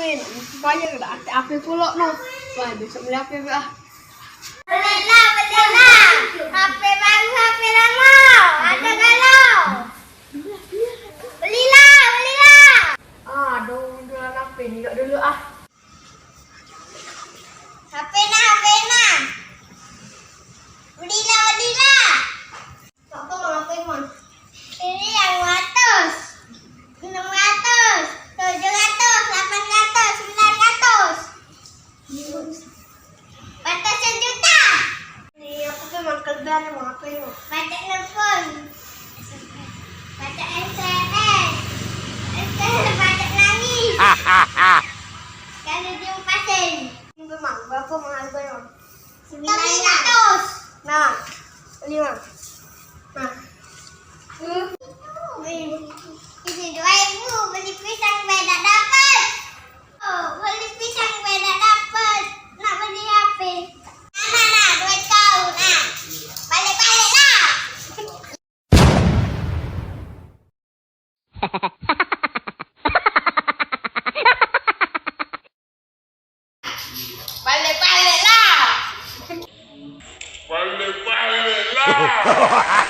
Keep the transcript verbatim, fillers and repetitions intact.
Eh, nak bayar ke dak? Ape pulo no? Wah, besok beli ape be ah? Belilah, belilah. H P baru, H P lama. Ada galau. Belilah, belilah. Ah, ada orang jualan H P ni, dak dulu ah. H P nah, H P nah. Belilah, belilah. Mak, apa mak, apa mak? Ini yang ratus, enam ratus, tujuh ratus, lapan ratus, sembilan ratus. Ratus sejuta. Ini apa tu mak, kelebihan mak, apa mak? Pacak nelfon. Pacak S M S. Pacak nangis. Kalau jumpa sen. Ini mak, berapa mak harganya? Sembilan ratus. Nah, lima. Nah. Ini dua ribu, beli pisang be dak dapat. Oh, beli pisang be dak dapat. Nak beli H P. Nah, nah, nah, duit kau, nah. Balik-balik lah. Balik-balik lah. Balik-balik lah.